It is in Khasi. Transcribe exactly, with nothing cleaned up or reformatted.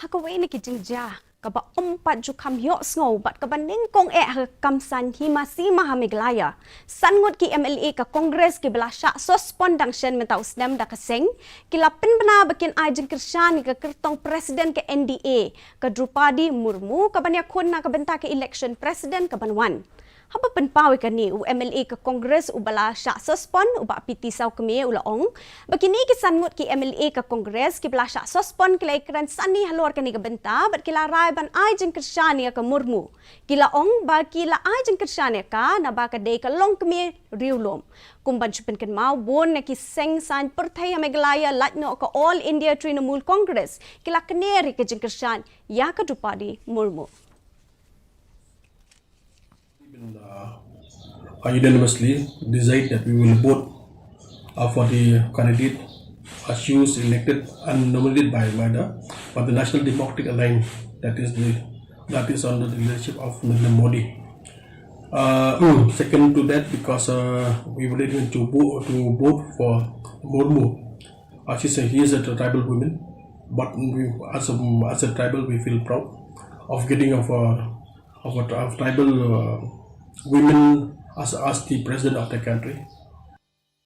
Kawei na ki jingjia kaba ym pat ju kham ïohsngew bad kaba nyngkong eh ha ka kam saiñ hima sima ha Meghalaya. San ngut ki M L A ka Congress kiba la shah suspend dang shen mynta u snem da ka seng ki la pynbna ba kin ai jingkyrshan ïa ka kyrtong president ka N D A, ka Droupadi Murmu, kaban ïakhun na ka bynta ka election president kaban wan. Haba pynpaw ïa kane, u M L A ka Congress uba la shah suspend, u Bah P T Sawkmie, u la ong ba kine ki san ngut ki M L A ka Congress kiba la shah suspend ki la ïakren sani halor kane ka bynta bad ki la rai ban ai jingkyrshan ïa ka Murmu. Ki la ong ba ki la ai jingkyrshan ïa ka naba ka dei ka longkmie riewlum. Kum ban shu pynkynmaw, bun na ki seng saiñ pyrthei ha Meghalaya, lait noh ka All India Trinamool Congress, ki la kner ïa ka jingkyrshan ïa ka Droupadi Murmu. Uh, I unanimously decide that we will vote uh, for the candidate as she was elected and nominated by, by the by the National Democratic Alliance, that is the that is under the leadership of Narendra Modi. Uh, second to that, because uh, we were going to vote to vote for Murmu, uh, she's a, he is a tribal woman, but we, as a as a tribal we feel proud of getting of a of a of tribal uh, women as as the president of the country.